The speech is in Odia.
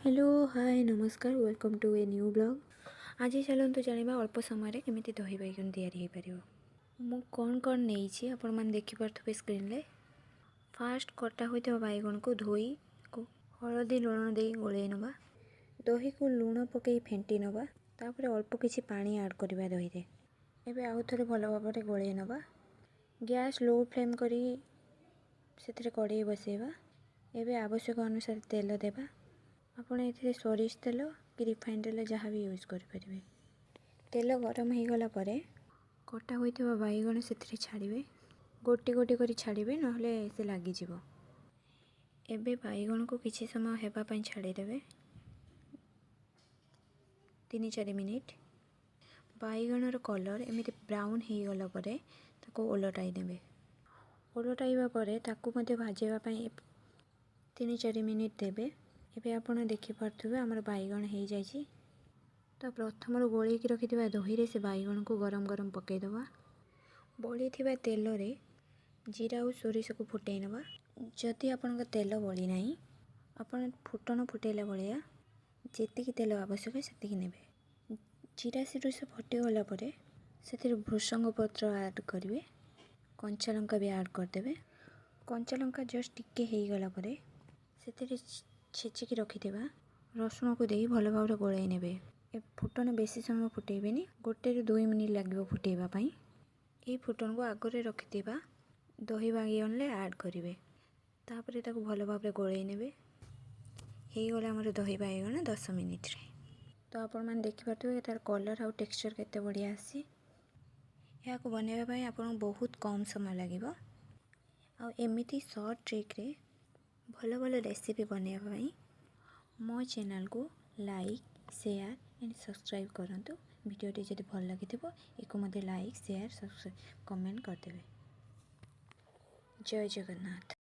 ହ୍ୟାଲୋ, ହାଏ, ନମସ୍କାର। Welcome to a new vlog. ଆଜି ଚାଲନ୍ତୁ ଜାଣିବା ଅଳ୍ପ ସମୟରେ କେମିତି ଦହି ବାଇଗଣ ତିଆରି ହୋଇପାରିବ। ମୁଁ କ'ଣ କ'ଣ ନେଇଛି, ଆପଣମାନେ ଦେଖିପାରୁଥିବେ ସ୍କ୍ରିନ୍ରେ। ଫାଷ୍ଟ କଟା ହୋଇଥିବା ବାଇଗଣକୁ ଧୋଇ ହଳଦୀ ଲୁଣ ଦେଇ ଗୋଳେଇ ନେବା। ଦହିକୁ ଲୁଣ ପକାଇ ଫେଣ୍ଟି ନେବା। ତାପରେ ଅଳ୍ପ କିଛି ପାଣି ଆଡ଼୍ କରିବା ଦହିରେ। ଏବେ ଆଉ ଥରେ ଭଲ ଭାବରେ ଗୋଳେଇ ନେବା। ଗ୍ୟାସ୍ ଲୋ ଫ୍ଲେମ୍ କରି ସେଥିରେ କଡ଼େଇ ବସାଇବା। ଏବେ ଆବଶ୍ୟକ ଅନୁସାରେ ତେଲ ଦେବା। ଆପଣ ଏଥିରେ ସୋରିଷ ତେଲ କି ରିଫାଇନ୍ ତେଲ ଯାହା ବି ୟୁଜ୍ କରିପାରିବେ। ତେଲ ଗରମ ହୋଇଗଲା ପରେ କଟା ହୋଇଥିବା ବାଇଗଣ ସେଥିରେ ଛାଡ଼ିବେ। ଗୋଟି ଗୋଟି କରି ଛାଡ଼ିବେ, ନହେଲେ ସେ ଲାଗିଯିବ। ଏବେ ବାଇଗଣକୁ କିଛି ସମୟ ହେବା ପାଇଁ ଛାଡ଼ିଦେବେ, 3-4 ମିନିଟ୍। ବାଇଗଣର କଲର୍ ଏମିତି ବ୍ରାଉନ୍ ହେଇଗଲା ପରେ ତାକୁ ଓଲଟାଇ ଦେବେ। ଓଲଟାଇବା ପରେ ତାକୁ ମଧ୍ୟ ଭାଜିବା ପାଇଁ 3-4 ମିନିଟ୍ ଦେବେ। ଏବେ ଆପଣ ଦେଖିପାରୁଥିବେ, ଆମର ବାଇଗଣ ହେଇଯାଇଛି। ତ ପ୍ରଥମରୁ ଗୋଳେଇକି ରଖିଥିବା ଦହିରେ ସେ ବାଇଗଣକୁ ଗରମ ଗରମ ପକାଇଦେବା। ବଳିଥିବା ତେଲରେ ଜିରା ଆଉ ସୋରିଷକୁ ଫୁଟେଇ ନେବା। ଯଦି ଆପଣଙ୍କ ତେଲ ବଳି ନାହିଁ, ଆପଣ ଫୁଟଣ ଫୁଟେଇଲା ଭଳିଆ ଯେତିକି ତେଲ ଆବଶ୍ୟକ ସେତିକି ନେବେ। ଜିରା ସୋରିଷ ଫୁଟିଗଲା ପରେ ସେଥିରେ ଭୃସଙ୍ଗ ପତ୍ର ଆଡ଼୍ କରିବେ। କଞ୍ଚା ଲଙ୍କା ବି ଆଡ଼୍ କରିଦେବେ। କଞ୍ଚା ଲଙ୍କା ଜଷ୍ଟ ଟିକେ ହେଇଗଲା ପରେ ସେଥିରେ ଛେଚିକି ରଖିଥିବା ରସୁଣକୁ ଦେଇ ଭଲ ଭାବରେ ଗୋଳେଇ ନେବେ। ଏ ଫୁଟଣ ବେଶୀ ସମୟ ଫୁଟେଇବେନି, 1ରୁ 2 ମିନିଟ୍ ଲାଗିବ ଫୁଟେଇବା ପାଇଁ। ଏଇ ଫୁଟଣକୁ ଆଗରେ ରଖିଥିବା ଦହି ବାଇଗଣରେ ଆଡ଼୍ କରିବେ। ତାପରେ ତାକୁ ଭଲ ଭାବରେ ଗୋଳେଇ ନେବେ। ହେଇଗଲା ଆମର ଦହି ବାଇଗଣ 10 ମିନିଟ୍ରେ। ତ ଆପଣମାନେ ଦେଖିପାରୁଥିବେ, ତା'ର କଲର୍ ଆଉ ଟେକ୍ସଚର୍ କେତେ ବଢ଼ିଆ ଆସିଛି। ଏହାକୁ ବନାଇବା ପାଇଁ ଆପଣଙ୍କୁ ବହୁତ କମ୍ ସମୟ ଲାଗିବ। ଆଉ ଏମିତି ସର୍ଟ ଟ୍ରିକ୍ରେ ଭଲ ଭଲ ରେସିପି ବନାଇବା ପାଇଁ ମୋ ଚ୍ୟାନେଲ୍କୁ ଲାଇକ୍, ସେୟାର ଆଣ୍ଡ ସବସ୍କ୍ରାଇବ୍ କରନ୍ତୁ। ଭିଡ଼ିଓଟି ଯଦି ଭଲ ଲାଗିଥିବ, ଏକୁ ମଧ୍ୟ ଲାଇକ୍, ସେୟାର, ସବସ୍କ୍ରାଇବ୍, କମେଣ୍ଟ କରିଦେବେ। ଜୟ ଜଗନ୍ନାଥ।